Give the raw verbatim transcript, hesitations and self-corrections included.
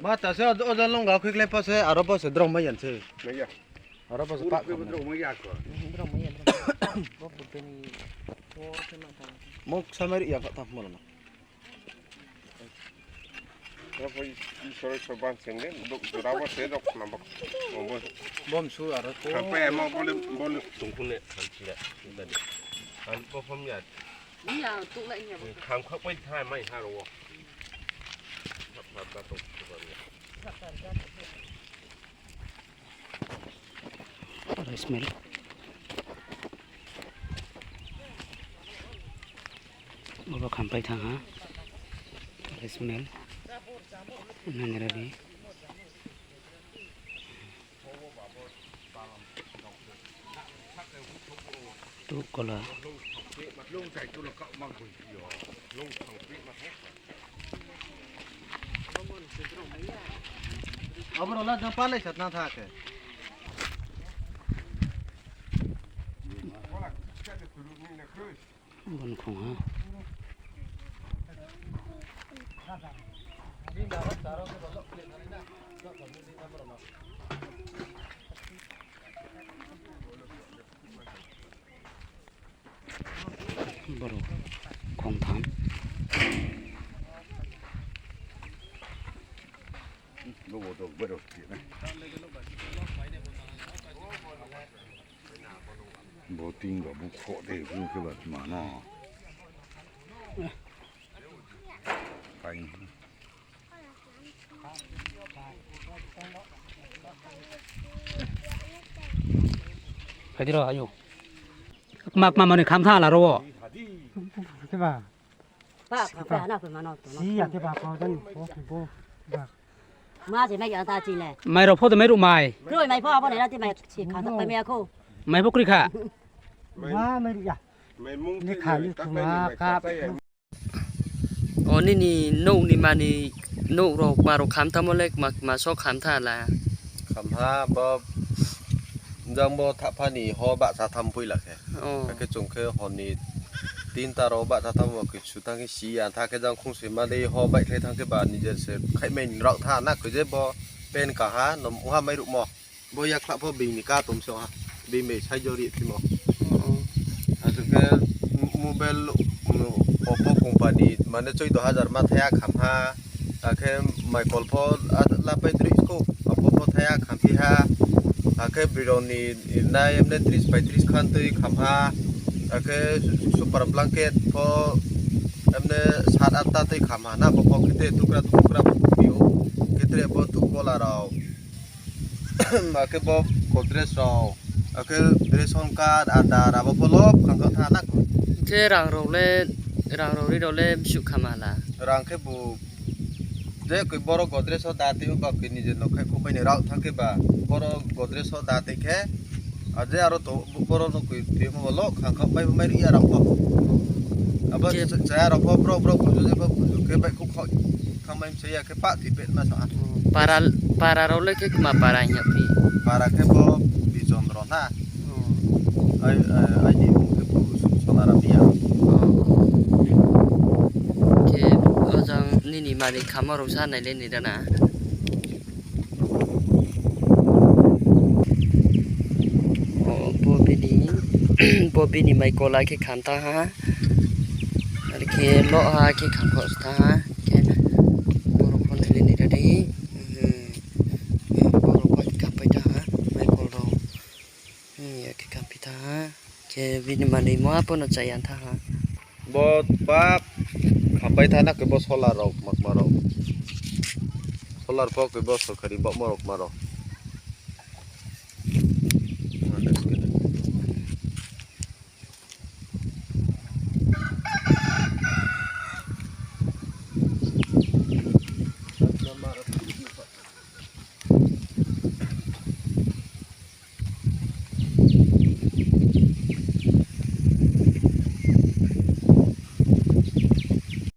Ma ta se o, o jalong ga khikle pa se aro pa se drong ma yan se. Aro pa se pa. Drong ma ya ko. Mok samari ya pa ta mo na. Abo Iswar Iswar ban seng de, dok jora bo se dok na bok. Bom su aro ko. Kapai amo bole bole tungkune thanchile. Tadi. An ko phom ya. Iya, tuk lai iya. Kham khak pai thai mai ha ro. Khap khap ba tok. Rice mill. Obo khampai thang ha. Rice mill. Nang ready. Tu kola. Abro la jang palai satna tha khe. Bon khong ha. Borok khongtham. Bo ting rok bo khok de, bo khe ba tma no. Fine. Khaidi ro ayo. Mak ma mani kham tha la ro. Khe ba. Ba, khampai hana koi mano to. Si ya khe ba ko dan bo bo. Ba. Ma se mai ya ta chi le. Mai ro pho to mai ru mai. Kroi mai pho abo ne na ti mai si kha ta mai ya ko. Mai pho kri kha. Ma mai ru ya. Mai mung ni kha ni ta ma ka. O nini nokni mani nok rok ma rok kham tamo le ma sok kham tha la. Kham ha bo jang bo tha phani ho ba sa tham pui la khe. O. Khe chung khe honi tinta ro ba sa tham bo khe. Sutang khe si ya, tha khe jang khung se ma dei ho bai khlai thang khe ba nijer se khai mai rok tha na khe je bo pen ka ha nom ha mai ruk mo. Bo ya khla pho bini ka tom so ha. Bini bai sai jori phi mo. Asuk khe mobile Oppo company mane choi do hajar ma thaya kham ha. Akhe Michael pho la pai dri ko Oppo pho thaya kham phi ha. Akhe bironi nai emne tris paitris khan twi kham ha. Akhe super blanket pho emne sat atta tei khama na bo kok kete tukra tukra bo pio ketre bo tu kola rok. Akhe bo Godrej rok akhe ration card Aadhaar abo pho lok khang kha na ko. Khe rang rok le rang rok ri rok le bisu khama la. Rang khe bo je koi borok Godrej o da twi o ba koi nije nok khai khokbai ni rao thang khe ba borok Godrej o da twi khe aje aro to borok no koi twi mo lok khang kha bai bai ri ya rang pho abo je chaya rang pho bro bro kunju je pho kunju khe bai khok khok thang bai mse ya khe pa twi pet ma sa. Para para rok le khe ma para nya phi. Para khe bo Bijon ro na. Ai, ai, ai, ni mung khe bo Sonaram ya. Khe o jang nini mari khama rok sa nai le ni dana. O, bo bini, bo bini mai kola khe khanta ha. Ari Khe lo ha khe khangkho sta ha khe borok phone khwlai ni ready. Hmm. Borok bai kapai ta ha mai kol rok. Hmm, ya khe kapai ta ha khe bini manwi mo apono chaya tha ha. Bo ba khambai thana khe bo solar rok makma rok. Solar pok khe bo sorkari bo morok ma rok.